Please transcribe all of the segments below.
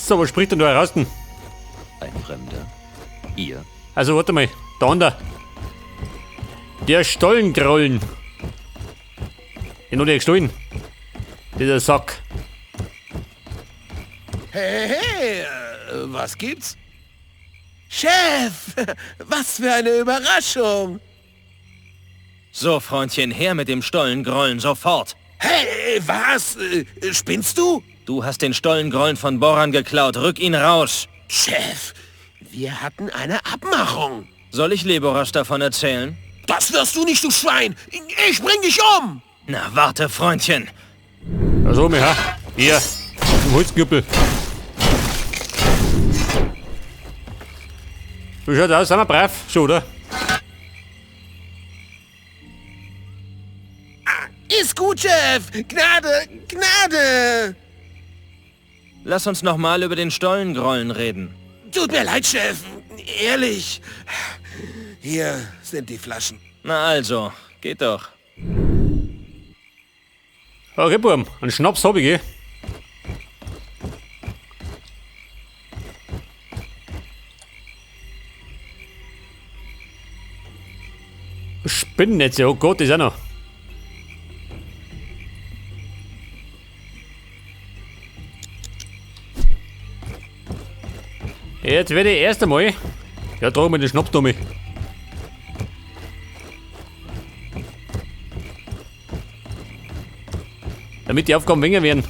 So, was spricht denn da heraus? Ein Fremder? Ihr? Also, warte mal. Da unter. Der Stollengrollen. Den hat er gestohlen. Dieser Sack. Hey, hey, hey, was gibt's? Chef, was für eine Überraschung! So, Freundchen, her mit dem Stollengrollen, sofort! Hey, was? Spinnst du? Du hast den Stollengrollen von Boran geklaut, rück ihn raus! Chef, wir hatten eine Abmachung. Soll ich Leboras davon erzählen? Das wirst du nicht, du Schwein! Ich bring dich um! Na, warte, Freundchen! Also, mir, ha? Hier, auf dem Holzknüppel. Wie schaut aus? Sind wir brav? Schon, oder? Ist gut, Chef! Gnade, Gnade! Lass uns nochmal über den Stollengrollen reden. Tut mir leid, Chef. Ehrlich. Hier sind die Flaschen. Na also, geht doch. Okay, Burm, einen Schnaps hab ich, gell? Spinnennetze, oh Gott, das ist auch noch. Jetzt werde ich erst einmal. Ja, trag mir den Schnaps noch mal. Damit die Aufgaben weniger werden.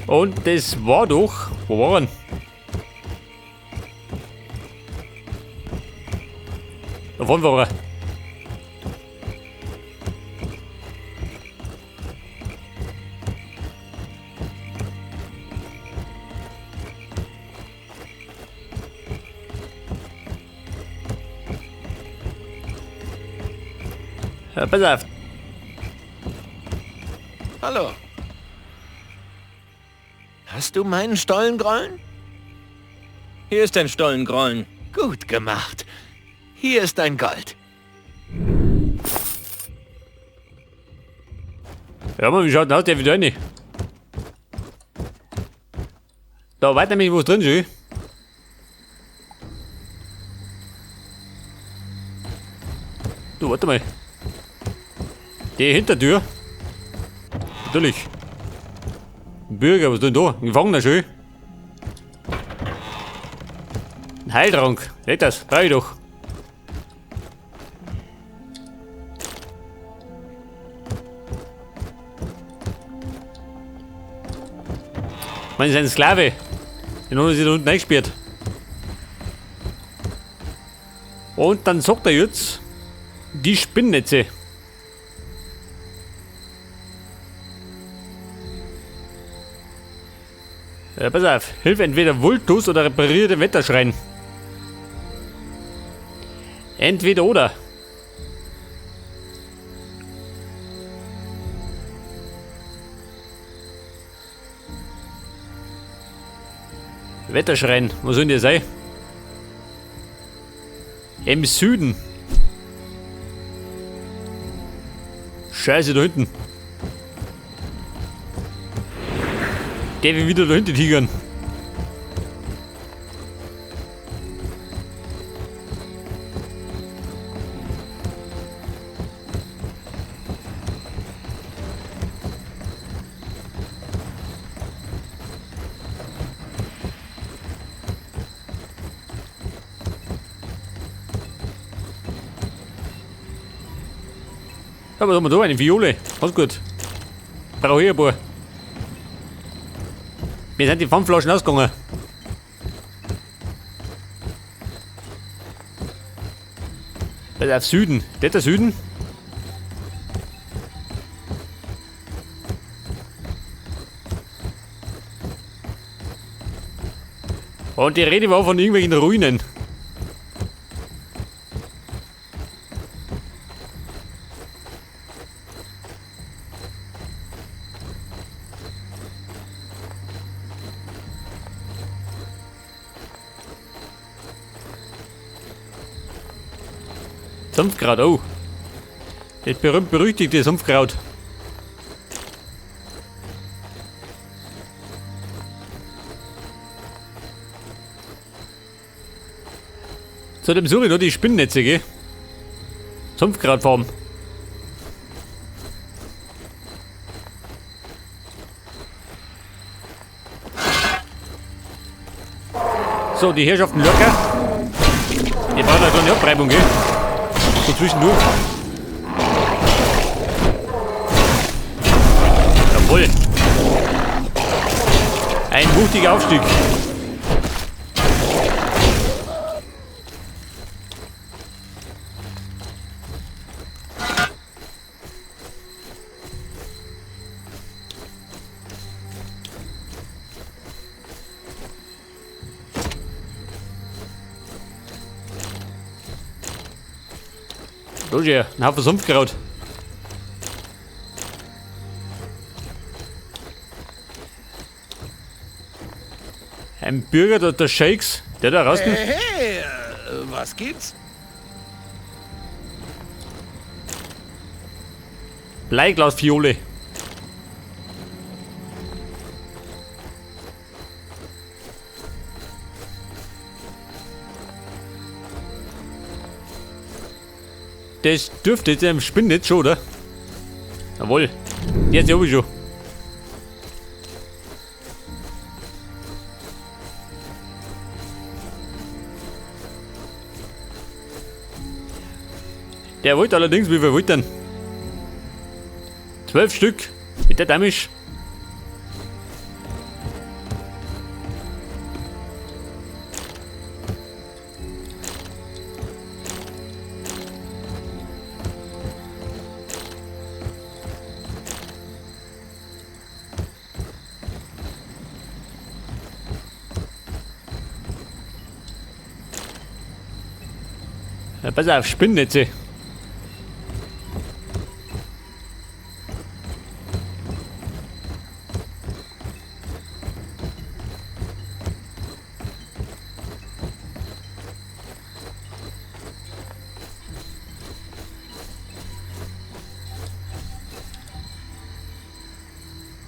Und das war doch. Wo war er denn? Da vorne war er. Ja, pass auf. Hallo. Hast du meinen Stollengrollen? Hier ist dein Stollengrollen. Gut gemacht. Hier ist dein Gold. Ja, Mann, wie schaut denn aus? Der wieder rein. Da weiter mich was drin, schön. Du, warte mal. Die Hintertür. Natürlich. Bürger, was ist denn da? Ein Gefangener, schön. Ein Heiltrank. Seht das? Brauch ich doch. Man ist ein Sklave. Den hat er sich da unten eingesperrt. Und dann sagt er jetzt, die Spinnnetze. Ja, pass auf, hilf entweder Vultus oder repariere den Wetterschrein. Entweder oder. Wetterschrein, wo soll denn der sein? Im Süden. Scheiße, da hinten. Der will wieder da hinten tigern. Ja, was haben wir da? Eine Viole. Ganz gut. Brauche ich ein paar. Mir sind die Pfandflaschen ausgegangen. Also auf Süden. Der der Süden? Und die Rede war von irgendwelchen Ruinen. Sumpfkraut, oh. Das berühmt-berüchtigte Sumpfkraut. Zudem suche ich nur die Spinnennetze, gell? Sumpfkrautfarm. So, die Herrschaften locker. Die brauchen eine kleine Abreibung, gell? So zwischendurch. Jawohl. Ein wuchtiger Aufstieg. Roger, ein Haufen Sumpfkraut. Ein Bürger der Shakes, der da raus. Hey, hey, was gibt's? Bleiglasfiole. Das dürfte jetzt im Spinnennetz schon, oder? Jawohl. Jetzt hab ich schon. Der wollte allerdings, wie viel wollte denn? 12 Stück. Mit der Damage. Ja, pass auf, Spinnennetze.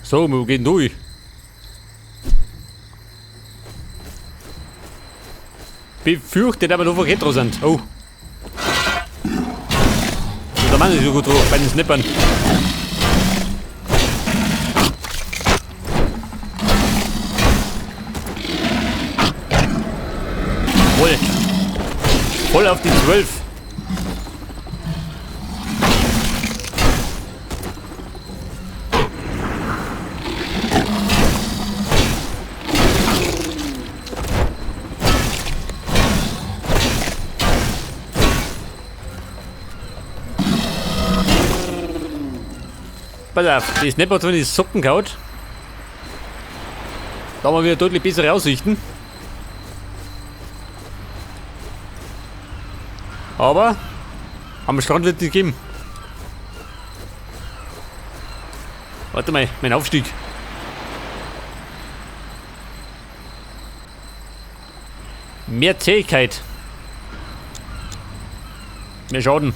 So, wir gehen durch. Befürchtet aber nur verkehrt sind. Oh. Der Mann ist so gut drauf bei den Snippern. Voll. Voll auf die 12. Pass auf, die Snapper hat zwar die Socken gehauen. Da haben wir wieder deutlich bessere Aussichten. Aber am Strand wird es nicht geben. Warte mal, mein Aufstieg. Mehr Zähigkeit. Mehr Schaden.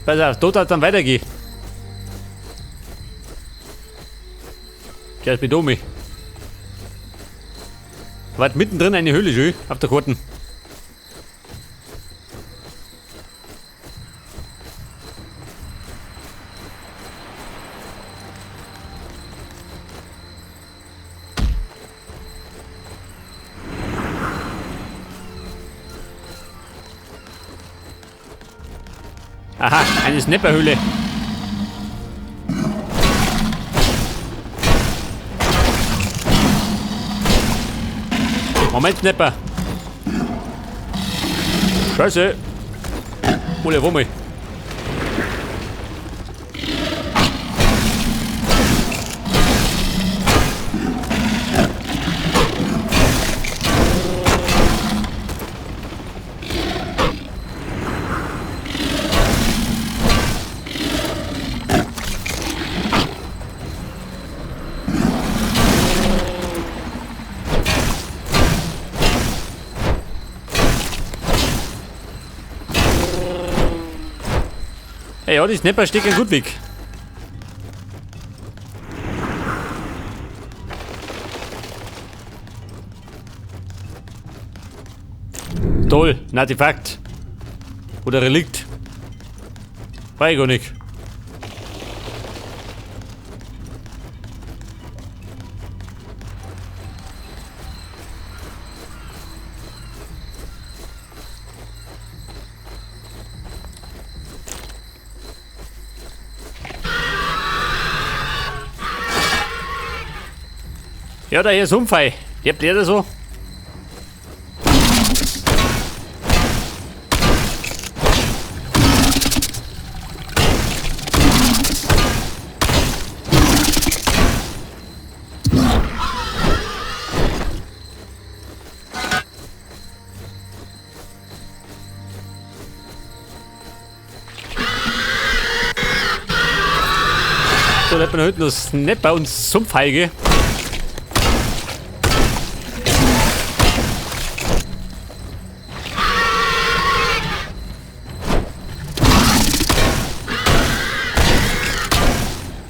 Pass auf, dort hat es dann weitergehen. Der ist mit Domi. War mittendrin eine Höhle, schön, auf der Karten. Aha, eine Snapperhöhle. Moment, Snapper. Scheiße. Ole, wo mal. Ja, die Snapper stecken gut weg. Toll, ein Artefakt. Oder Relikt. Weiß ich gar nicht. Ja, da hier ist Unfall. Der bläht so. So, da hat man heute noch Snapper und Sumpfheige.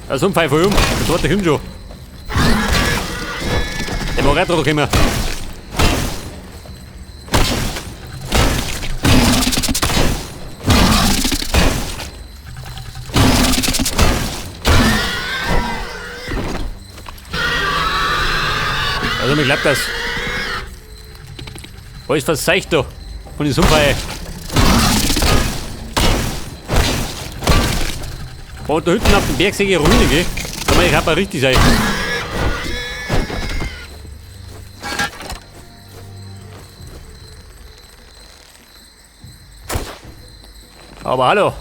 Der Sumpfhai voll um. Der zweite kommt schon. Der mag auch drauf kommen. Also mir klappt das. Alles verseicht da von den Sumpfhai. Und da hinten auf dem Berg sehe ich Ruine, gell? Da muss ich auch richtig sein. Aber hallo,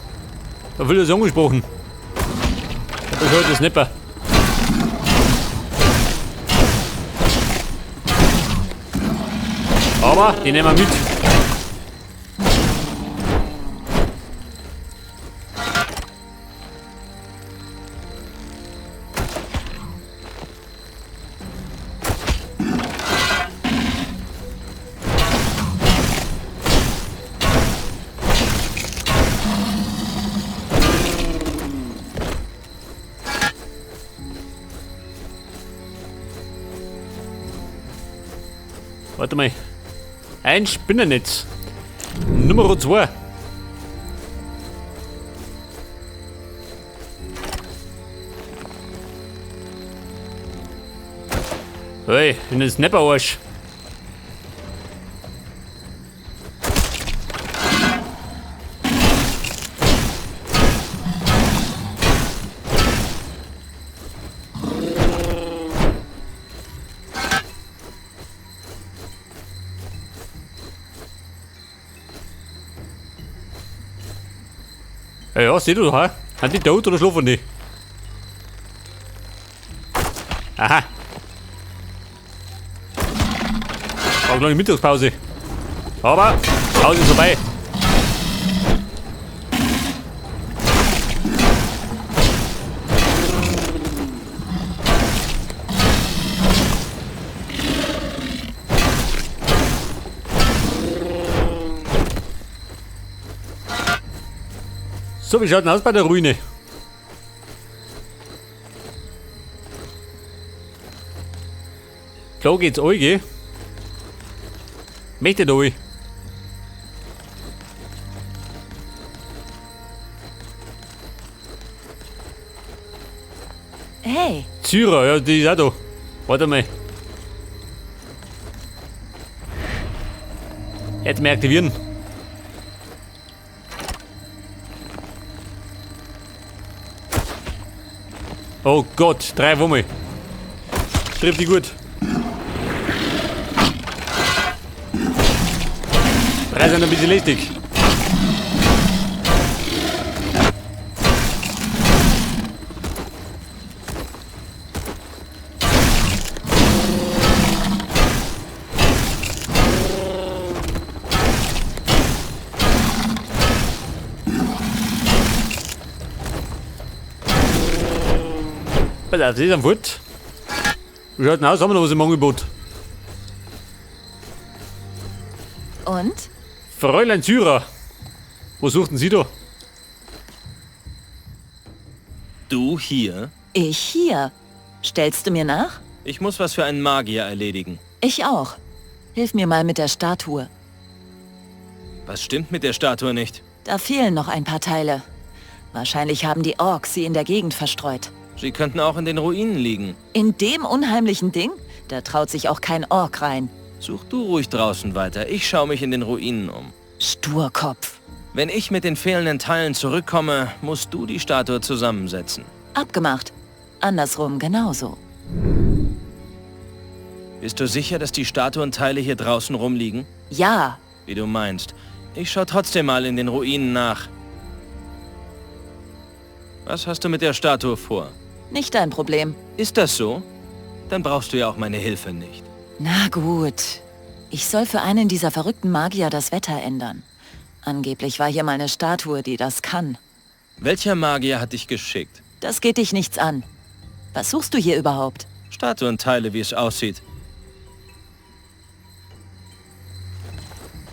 da wird es angesprochen. Das ist heute Snapper. Aber die nehmen wir mit. Warte mal. Ein Spinnennetz. Nummer 2. Hey, in den Snapper-Arsch. Ja, seh du doch, hä? Sind die tot oder schlafen die? Aha. War eine kleine Mittagspause. Aber Pause ist vorbei. So, wie schaut denn aus bei der Ruine? Da geht's euch, gell? Möchte da euch. Hey. Zyra, ja, die ist auch da. Warte mal. Jetzt mal aktivieren. Oh Gott, 3 Wummel. Trifft die gut. 3 sind ein bisschen lästig. Pass auf, das ist am Furt. Wie schaut denn aus? Haben wir noch was im Angebot? Und? Fräulein Zyra. Was suchten Sie da? Du hier? Ich hier. Stellst du mir nach? Ich muss was für einen Magier erledigen. Ich auch. Hilf mir mal mit der Statue. Was stimmt mit der Statue nicht? Da fehlen noch ein paar Teile. Wahrscheinlich haben die Orks sie in der Gegend verstreut. Sie könnten auch in den Ruinen liegen. In dem unheimlichen Ding? Da traut sich auch kein Ork rein. Such du ruhig draußen weiter. Ich schaue mich in den Ruinen um. Sturkopf. Wenn ich mit den fehlenden Teilen zurückkomme, musst du die Statue zusammensetzen. Abgemacht. Andersrum genauso. Bist du sicher, dass die Statuenteile hier draußen rumliegen? Ja. Wie du meinst. Ich schau trotzdem mal in den Ruinen nach. Was hast du mit der Statue vor? Nicht dein Problem. Ist das so? Dann brauchst du ja auch meine Hilfe nicht. Na gut. Ich soll für einen dieser verrückten Magier das Wetter ändern. Angeblich war hier mal eine Statue, die das kann. Welcher Magier hat dich geschickt? Das geht dich nichts an. Was suchst du hier überhaupt? Statuenteile, wie es aussieht.